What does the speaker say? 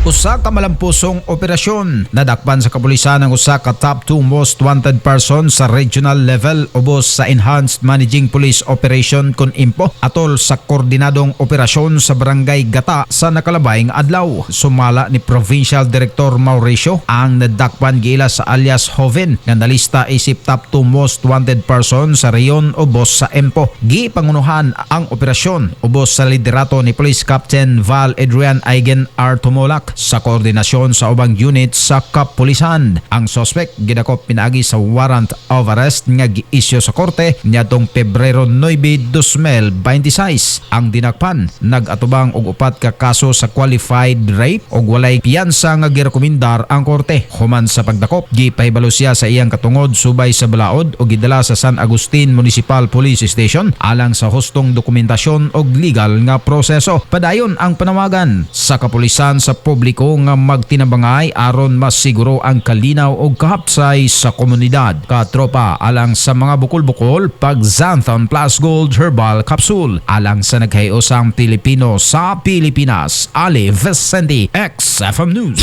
Usa ka malampusong operasyon, nadakpan sa kapulisan ang usa ka top 2 most wanted person sa regional level ubos sa Enhanced Managing Police Operation kon IMPO atol sa koordinadong operasyon sa Barangay Gata sa nakalabay nga adlaw. Sumala ni Provincial Director Mauricio, ang nadakpan giila sa alias Joven nga nalista isip top 2 most wanted person sa reyon ubos sa IMPO. Gipangunuhan ang operasyon ubos sa liderato ni Police Captain Val Adrian Aigen R. Tumulak sa koordinasyon sa ubang unit sa kapulisan. Ang suspect gidakop pinaagi sa warrant of arrest nga giisyu sa korte niadtong Pebrero 9, 2026. Ang dinakpan nag-atubang og upat ka kaso sa qualified rape og walay piyansa nga girekomendar ang korte. Human sa pagdakop, gipahibalo siya sa iyang katungod subay sa balaod og gidala sa San Agustin Municipal Police Station alang sa hustong dokumentasyon og legal nga proseso. Padayon ang panawagan sa kapulisan sa publiko nga magtinabangay aron masiguro ang kalinaw og kahapsay sa komunidad. Katropa, alang sa mga bukol-bukol, pag Xanthone Plus Gold Herbal Capsule. Alang sa naghiusang Pilipino sa Pilipinas, Ali Vicente, XFM News.